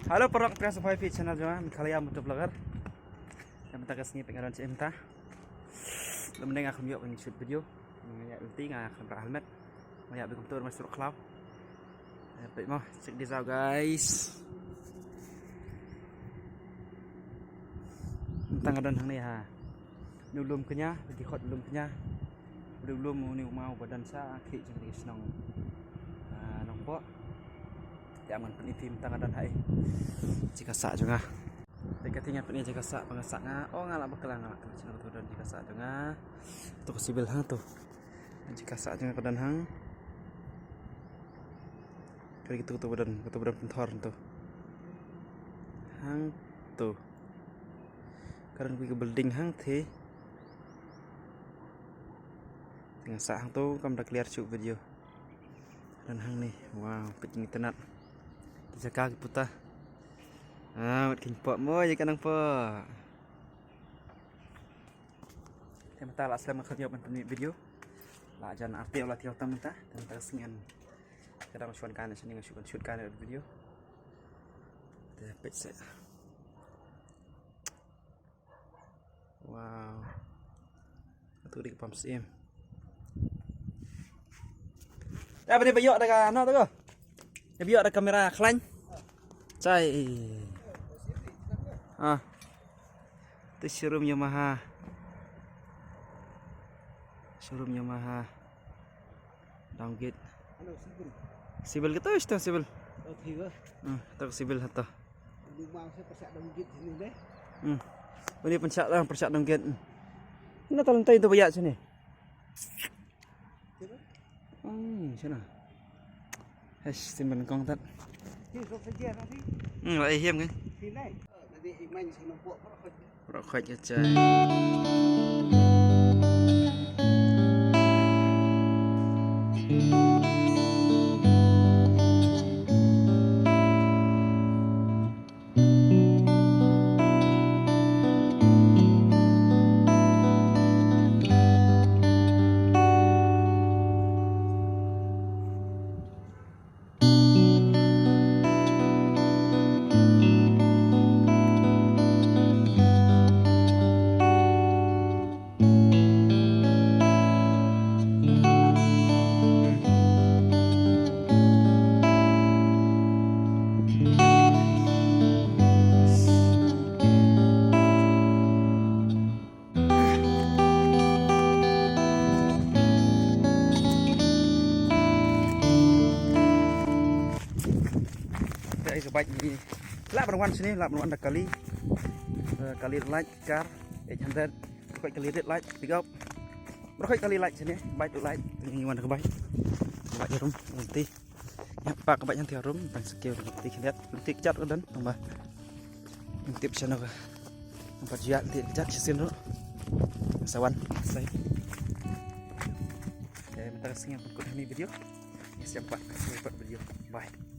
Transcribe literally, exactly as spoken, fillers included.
Hello paralok, phi ïa subscribe phi channel jong nga, Meghalaya Motovlogger. Te mynta ka sngi phi nga don sha mynta. Lymne nga khlem ïoh ban shoot video. Nga ïa lynti nga khlem rah helmet. Nga ïa bad kumto ma sdang khlaw. Peit mo, check this out guys. Mynta nga don hangne ha. Une u lum kñia, ki khot lum kñia. Une u lum une u maw ba don sha khlieh jong ka shnong, ah, Nongpoh. Te ngan pyni phi mynta nga don ha ei. Jaka sah jong nga. Te ka ti ngan pyni jaka sah ba nga sah nga. Oh nga lah bakla, nga lah bakla. Shnong tu don jaka sah jong nga. Tu ka civil hangtu. Jaka sah jong nga ka don hang. Ka dei katu, katu ba don, katu ba don pynthor tu. Hangtu. Ka don kawei ka building hangtei. Te nga sah hangtu kam da clear shuh video. Don hangne. Wow, peit ki itynnad. Ki jaka ki puta. Ah, wat kynpoh mo ïa ka Nongpoh. Te mynta la slem nga khlem ïoh ban pynmih video. La jan arti la thiaw tam mynta. Te mynta ka sngi ngan, ka dang shuwa kane, shane nga shu kan shoot kane video. Te peit seh. Wow. Atu dei ka pam sim. Te ba dei ba ïoh da ka no tu ko. Dei ba ïoh da ka kamera khlaiñ. Chai. Ah. Tu showroom Yamaha. Showroom Yamaha. Downgrade. Ano, civil. Civil kata, ito civil. Okay ba? Hmm, ito civil hato. Ano mang sa pasa downgrade sini deh. Hmm. Ini pynshah lang, pynshah downgrade. Hmm. Ina talan tayo ito baya sini. Sino? Hmm, sino? Hesh, simban kong tat. Sino sa dia nanti? Hmm, wa ihim kan? Sini. Nanti iman sino po. Rokhoj acha. Te ka bike ni. Lah ban wan sini, lah ban wan da kali. Eh, kali light car eight hundred. Kali red light pickup. Kali light sini, bike light. Ni wan da ka bike. Bike jarum nanti. Ïa, pa ka bait hangtei harum, tang sa kiew lynti khyndiat, lynti kjat ka don, tang ba. Lynti pisa noh ka. Namar jia lynti kjat shisien ruh. Sa wan, sa. Okay, mynta ka sngi ngan pynkut hangne video. Ngi sdang pat, ngi pat video. Bye.